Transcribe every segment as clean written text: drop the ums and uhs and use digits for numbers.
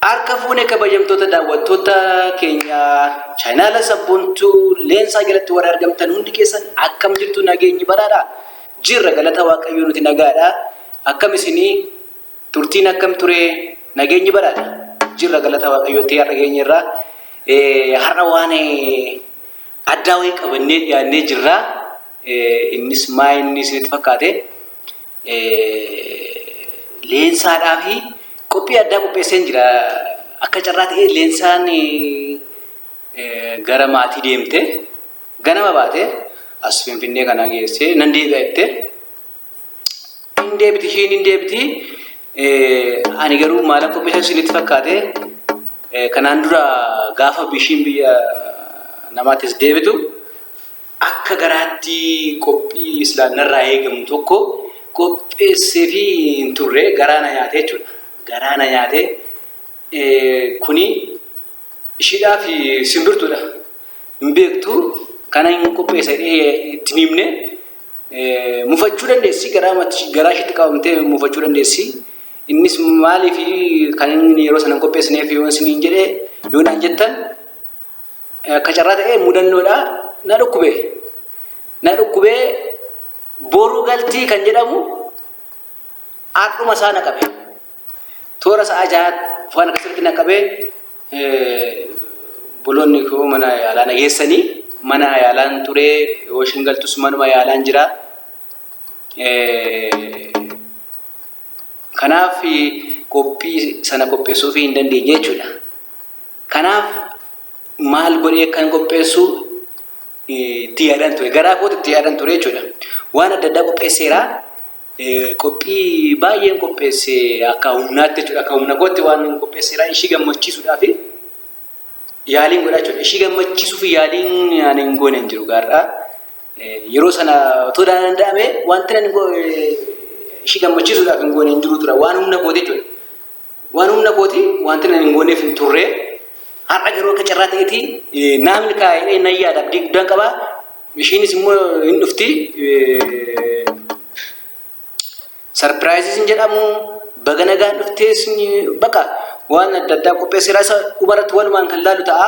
Harka fuune kabajamtoota daawwattoota keenya chaayinaala Sabboontuu Leensaa jalatti warra argamtan hundi keessan akkam jirtu? Nageenyi badhaadha? Jirra, galata Waaqayyoo, nuti nagaadha. Akkam isinii turtiin akkam ture? Nageenyi badhaadha? Jirra, galata Waaqayyootti har'a keenya irraa har'a waan addaa wayii qabannee dhiyaannee jirra. Innis maa inni isinitti fakkaate? Leensaadhaa fi qophii addaa qopheesseen jira. Akka carraa ta'ee Leensaan gara maatii deemte, ganama baate, as Finfinnee kana geessee nan deebi'a jette. Hin deebiti, ishiin hin deebiti. Ani garuu maalan qopheessa isinitti fakkaate? Kanaan dura gaafa ishiin biyya namaattis deebitu akka garaatti qophii silaa narraa eegamu tokko qopheesseefii hin turre. Garaa na nyaate jechuudha. Garaa na nyaate. Kuni ishiidhaaf simbirtuudha. Hin beektu, kana hin qopheessa jedhee itti hin himne. Mufachuu dandeessi, garaa garaa ishiitti qabamtee mufachuu dandeessi. Innis maaliif kan inni yeroo sana hin qopheessineef yoo isiniin jedhe, yoo naan jettan, akka carraa ta'ee mudannoodha, na dhukkube. Na dhukkubee boru galtii kan jedhamu har'uma isaa na qabe. Toora sa'a 6 waan akkasirratti na qabee, obboloonni koo mana yaalaa na geessanii, mana yaalaan ture. Yoo ishiin galtus manuma yaalaan jira. Kanaaf qophii sana qopheessuufii hin dandeenye jechuudha. Kanaaf maal godhee akkan qopheessu itti yaadaan ture. Garaa kootti itti yaadaan ture jechuudha. Waan adda addaa qopheesseera. Qophii baay'een qopheesse akka humnaatti jechuudha. Akka humna kootti waan qopheesseera. Ishii gammachiisuudhaaf yaaliin godhaa jechuudha. Ishii gammachiisuuf yaaliin ani hin goone hin jiru gaarraa. Yeroo sana otoo danda'ame wanti ani ishii gammachiisuudhaaf hin goone hin jiru ture. Waan humna kooti jechuudha. Waan humna kooti wanti ani hin gooneef hin turre. Har'a garuu akka carraa ta'eeti naa milkaa'ee nan yaada, abdii guddaan qaba. Ishiinis immoo hin dhufti. Surprise hin jedhamu, baga nagaan dhuftees, bakka waan adda addaa qopheesseera, isa dhumarratti walumaan kan laalu ta'a.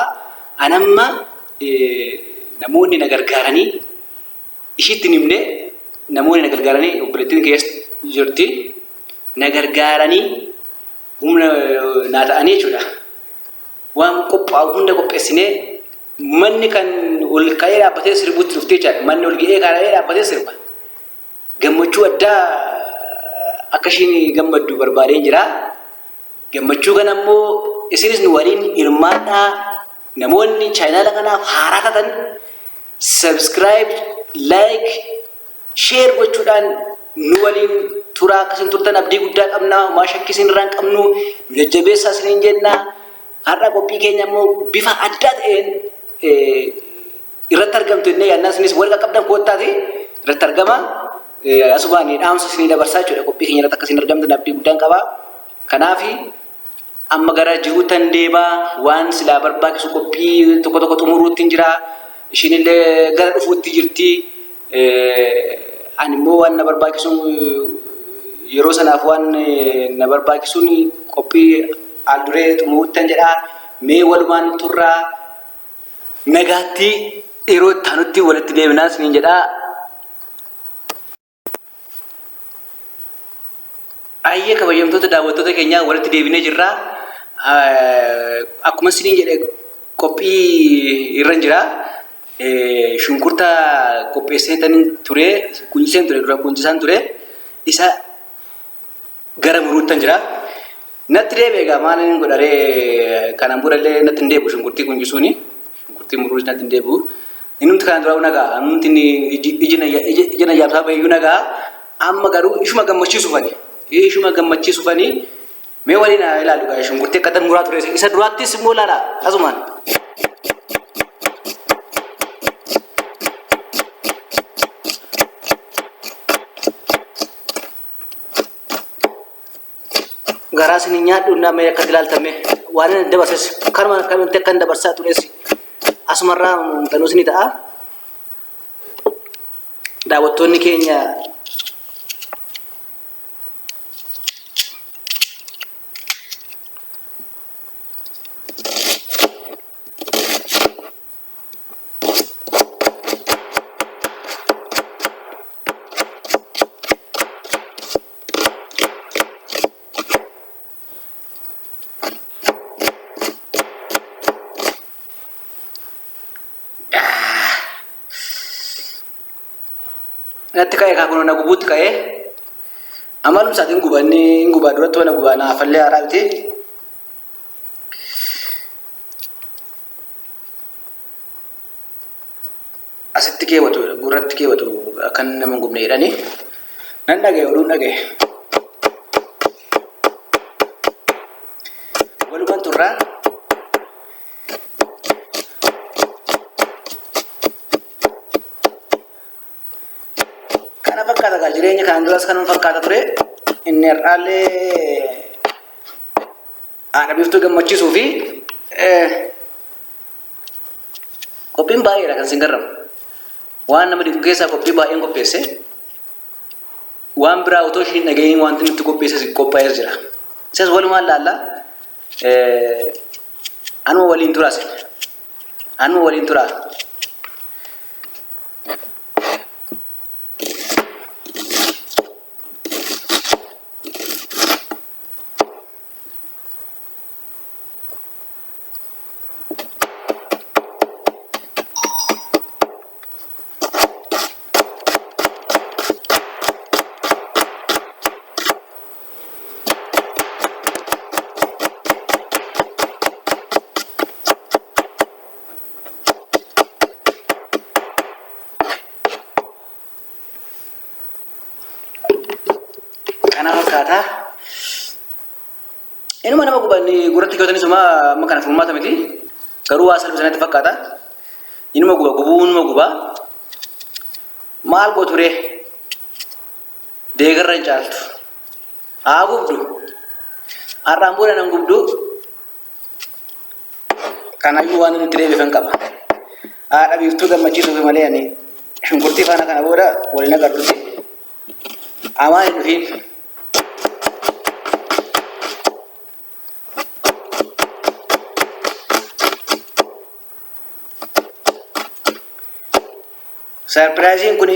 Anamma namoonni na gargaaranii, ishiitti hin himne, namoonni na gargaaranii, obboleettiin keessa jirti, na gargaaranii humna naa ta'anii jechuudha. Waan qophaa'u hunda qopheessinee, manni kan ol ka'ee dhaabbatee sirbutti dhuftee jechaadha. Manni ol ga'ee ka'ee dhaabbatee sirba. Gammachuu addaa akka ishiin gammaddu barbaadeen jira. Gammachuu kana immoo isinis nu waliin hirmaadhaa. Namoonni chaayinaala kanaaf haaraa taatan subscribe, like, share gochuudhaan nu waliin turaa. Akkasiin turtan abdii guddaa qabna. Homaa shakkii isin irraa hin qabnu. Nu jajjabeessaa isiniin jenna. Har'a qophii keenya immoo bifa addaa ta'een irratti argamtu jennee yaadnaa, isinis wal qaqqabdan koottaati irratti argama. Asumaan dhaamsa isinii dabarsaa jechuudha. Qophii keenya irratti akkasiin argamtan abdii guddaan qaba. Kanaaf amma gara jiruuttan deemaa, waan silaa barbaachisu qophii tokko tokko xumuruutti hin jira. Ishiin illee gara dhufuutti jirti. Ani immoo waan na barbaachisu, yeroo sanaaf waan na barbaachisuun qophii al duree xumuruuttan jedha. Mee walumaan turraa, nagaatti, yeroo itti aanutti walitti deebinaa isiniin jedhaa. Ayyee, kabajamtoota daawwattoota keenyaa, walitti deebinee jirra. Akkuma isiniin jedhe qophii irra jira. Shunkurta qopheessee ture, qunchiseen ture, dura qunchisaan ture. Isa gara muruuttan jira. Natti deebi'e egaa, maal inni godharee, kanaan boodallee natti hin deebi'u shunkurtii quncisuuni. Shunkurtii muruus natti hin deebi'u. Innumti kanaan dura nagaa, innumti inni ija na jaamsaa baheyyuu nagaa. Amma garuu ishuma gammachiisufani. Ishuma gammachiisufani. Mee waliin haa ilaallu gaa, shunkurtii akkatan muraa ture. Isa duraattis immoo ilaala asumaan. Garaa isin hin nyaadhu nama akkatti ilaaltame waan inni dabarses kanuma akkamitti akkan dabarsaa tures asumarraa muuxannoos ni ta'a. Daawwattoonni keenya Natti ka'e kaa kunoo na gubuutti ka'e. Amalum isaatiin guba inni hin gubaa duratti waan gubaa naafallee haaraa miti. Asitti keewwatu gurratti keewwatu akka nama hin gubne jedhanii. Nan dhaga'e oduun dhaga'e. Walumaan turraa. Kana fakkaata gaa jireenya kanaan duras kanuma fakkaata ture. Inni har'aallee haadha biiftuu gammachiisuu fi qophiin baay'eedha kan sin garramu. Waan nama dhibu keessaa qophii baay'een qopheesse. Waan biraa otoo ishiin hin dhaga'iin wanti nutti qopheesses qophaa'ees jira. Isas walumaan laalla. Anuma waliin turaa sin. Anuma waliin turaa. Kana fakkaata. Inuma nama guba inni gurratti keewwatanis homaa amma kana furmaata miti. Garuu waa salphisanatti fakkaata. Inuma guba gubuu inuma guba. Maal gootu ree? Deegarra hin caaltu. Haa gubdu. Har'aan booda nan gubdu. Kanayyuu waan inni itti deebifan qaba. Haadha biiftuu gammachiisuufi malee ani shunkurtii faana kana booda waliin agartuti. Amaan hin dhufiin. Sarpiraayiziin kun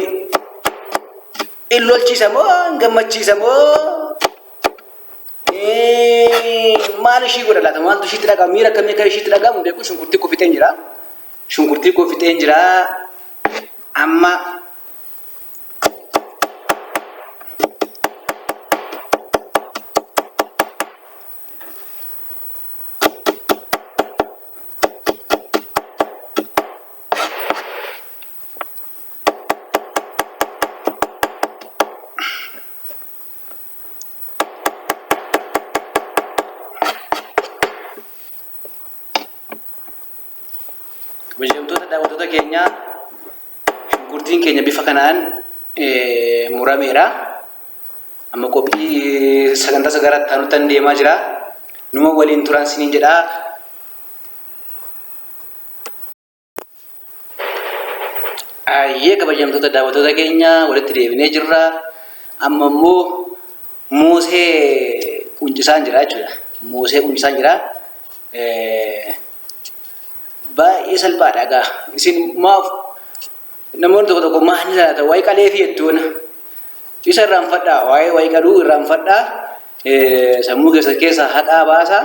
in lolchiisa moo hin gammachiisa moo maal ishii godha laata maaltu ishiitti dhaga'ama miira akkamii akka ishiitti dhaga'amu beeku shunkurtii koo fixeen jira shunkurtii koo fixeen jira amma Kabajamtoota daawwattoota keenyaa shunkurtiin keenya bifa kanaan murameera. Amma qophii sagantaa sagaraatti aanutti deemaa jira. Numa waliin turaan siniin jedhaa. Ayyee kabajamtoota daawwattoota keenya walitti deebinee jirra. Amma immoo moosee quncisaan jira jechuudha. Moosee quncisaan jira. Baay'ee salphaadha egaa. Isin maaf namoonni tokko tokko maal ni laata waa'ee qalee fi jettuun isa irraanfadhaa waa'ee waa'ee qaluu irraanfadhaa sammuu keessa keessaa haqaa baasaa.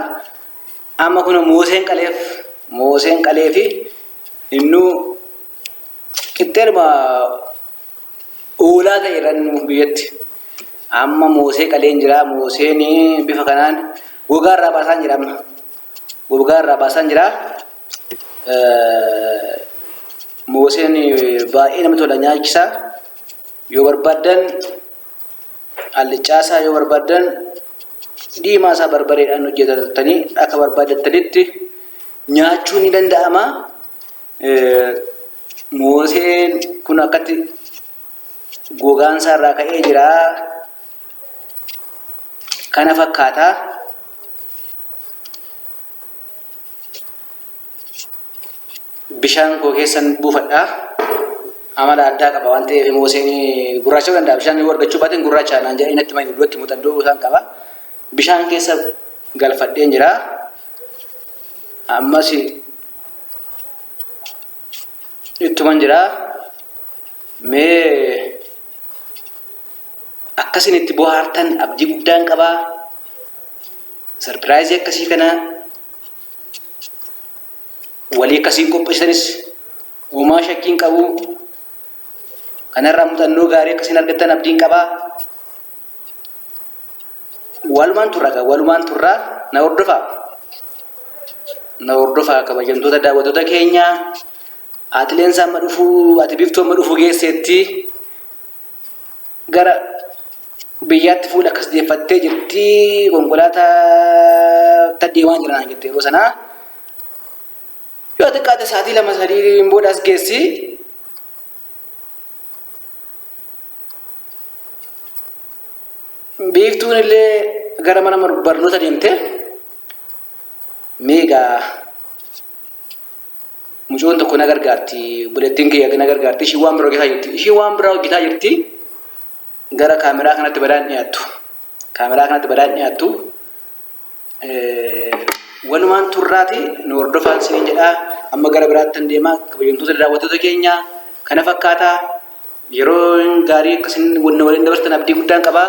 Amma kun mooseen qaleef mooseen qaleefi innuu qixxeedhuma oolaa ta'e irra nu biyyatti. Amma moosee qaleen jira mooseen bifa kanaan gogaa irraa baasaan jira amma. Gogaa irraa baasaan jira. Mooseen baay'ee nama tola nyaachisa. Yoo barbaaddan Alliccaasaa yoo barbaaddan diimaa isaa barbareedhaan hojjetattanii akka barbaadattanitti nyaachuun ni danda'ama. Mooseen kun akkatti gogaan isaa irraa ka'ee jira. Kana fakkaata. Bishaan koo keessan buufadha. Amala addaa qaba waan ta'eef mooseen gurraacha danda'a. Bishaan yoo argachuu baateen gurraacha naan jedhee natti himanii duratti muuxannoo isaan qaba. Bishaan keessa galfadheen jira. Ammas ittuman jira. Mee akkasin itti bohaartan abdii guddaan qaba. Sarpiraayizii akkasii kana walii akkasiin qopheessitanis homaa shakkiin qabu. Kanarraa muuxannoo gaarii akka isin argattan abdiin qabaa. Walumaan turraa gaa walumaan turraa na hordofaa. Na hordofaa kabajamtoota daawwattoota keenya. Ati leensa amma dhufuu ati biiftuu amma dhufuu geesseetti gara biyyaatti fuula akkas deeffattee jirti konkolaataa deemaa jira naan jette yeroo sanaa. Yoo xiqqaate sa'aatii 2 3 booda as geessi. Biiftuun illee gara mana barnoota deemte. Mee egaa mucoon tokko na gargaarti obboleettiin kiyya na gargaarti ishiin waan biraa hojjetaa jirti. Ishiin waan biraa hojjetaa jirti. Gara kaameraa kanatti badaan dhiyaattu. Kaameraa kanatti badaan dhiyaattu. Walumaan turraati nu hordofaan isiniin jedhaa amma gara biraattan deemaa kabajamtoota daawwattoota keenya kana fakkaataa yeroo gaarii akka isin waliin dabartan abdii guddaan qabaa.